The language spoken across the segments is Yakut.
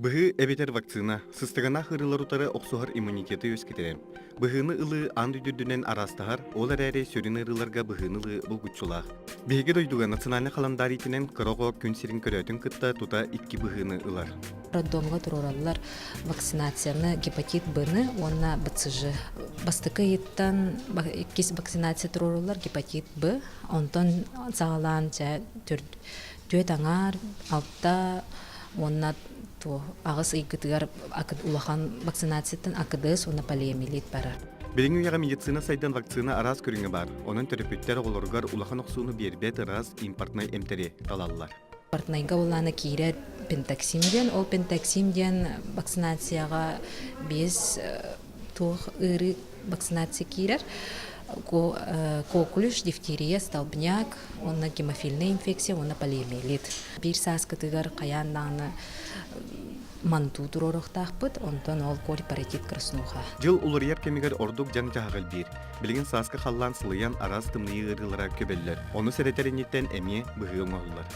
Быһыы эбэтэр вакцина сыстыганнаах ыарыылары утары охсуһар иммунитеты үөскэтэр. Быһыыны ылыы аан дойду үрдүнэн араастаһар, ол эрээри сүрүн ыарыыларга быһыыны ылыы булгуччулаах. Биһиги дойдуга национальнай халандаар иитинэн кыра оҕо күн сирин көрөөтүн кытта тута икки быһыыны ылар. Роддомҥа туруораллар вакцинацияны гепатит Б-ны уонна БЦЖ. Бастакы ыйыттан иккис вакцинация туруоруллар гепатит Б, онтон саҕалаан чэ түөрт аҥаар, алта уонна аҕыс ыйгытыгар улахан вакцинацияттан АКДС уонна полиомиелит барар. Билиҥҥи үйэҕэ медицина сайдан вакцина араас көрүҥэ баар. Онон төрөппүттэр оҕолоругар улахан охсууну биэрбэт ыраас импортнай эмтэри талаллар. Импортнайга улаана киирэр пентаксим диэн. Ол пентаксим диэн вакцинацияҕа биэс туох ыарыы вакцинация киирэр. Коклюш, дифтерия, столбняк, уонна гемофильная инфекция уонна полиомиелит. Биир сааскытыгар хайаан даҕаны мантуу туруоруохтаахпыт, онтон ол корь паротит краснуха. Дьыл уларыйар кэмигэр ордук дьаҥ-дьаһах элбиир. Билигин сааскы халлаан сылыйан араас тымныйыы ыарыылара көбөллөр. Ону сэрэтэр инниттэн эмиэ быһыы оҥоһуллар.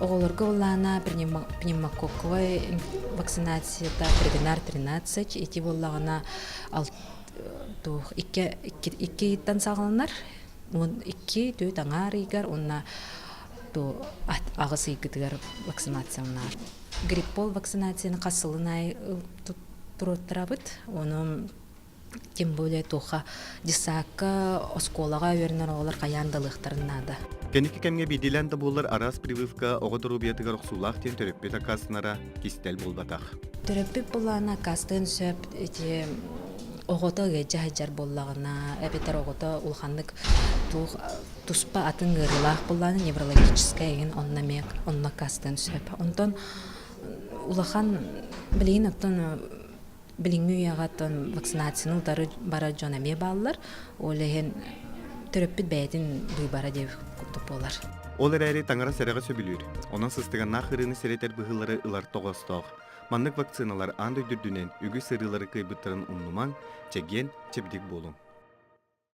Оҕолорго улаана пневмококковай вакцинацията Превенар 13 ити буоллаҕына туох икки икки ыйыттан саҕаланар уон икки түөрт аҥаар ыйгар уонна аҕыс ыйгытыгар вакцинацияланар. Гриппол вакцинацияны хас сылын аайы туруоттарабыт. Ону тем более туохха десакка оскуолаҕа үөрэнэр оҕолор хайаан да ылыахтарын наада. Кэнники кэмҥэ биирдиилээн да буоллар араас прививка оҕо доруобуйатыгар охсуулаах диэн төрөппүт аккаастанара кистэл буолбатах. Төрөппүт былаана аккаастыан сөп ити оҕото ыалдьа сылдьар буоллаҕына эбэтэр оҕото улаханнык туох туспа атын ыарыылаах буоллаҕына неврологическай эҥин онно эмиэ онно аккаастыан сөп. Онтон улахан билигин оттон билиҥҥи үйэҕэ оттон вакцинацияны утары барар дьон эмиэ бааллар. Ол иһин төрөппүт бэйэтин быыбара диэбит курдук буолар. Ол эрээри таҥара сэрэҕи сөбүлүүр. Онон сыстыганнаах ыарыыны сэрэтэр быһыылары ылар тоҕоостоох. Маннык вакциналар аан дойду үрдүнэн үгүс ыарыылары кыайбыттарын умнумаҥ, чэгиэн, чэбдик буолуҥ.